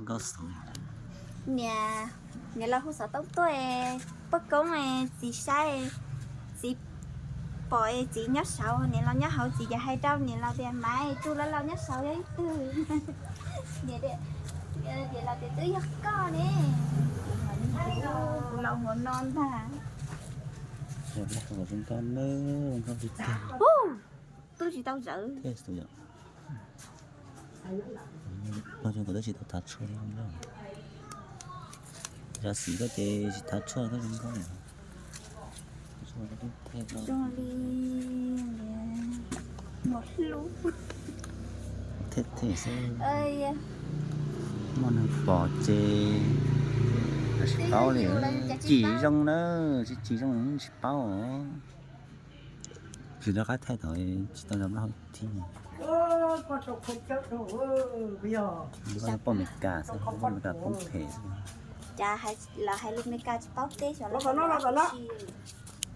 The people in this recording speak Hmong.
Nkauj xov. Niam, niam laus hu xov tooj tuaj, poj koob, txiv saib, txiv pom, txiv nyob saud, niam laus nyob hauv, txiv yog hais rau niam laus tias Maiv, tus laus laus nyob saud yog ib tug. Niam laus tias twb yog koj ne. Kuv laus hauv no ntag. Nkauj tiag tiag. Tub tsis tau zawv. Los zoo nkauj tab sis tau thav tshuaj. Yog xim koj ces tsis thav tshuaj tab zoo nkauj. Zoo li muaj hlub. Thej thej xwb. Muaj neeg pom ces tsis paub li. Cim zoo na, tsis cim zoo tsis paub. Tsis rov qab thaij tau, tsis tau zoo plaub hau thiab. Poj Meskas xwb, poj Meskas poob phem xwb. Cas los hais lus Meskas tsis paub teb xyov los hais lus dab tsi.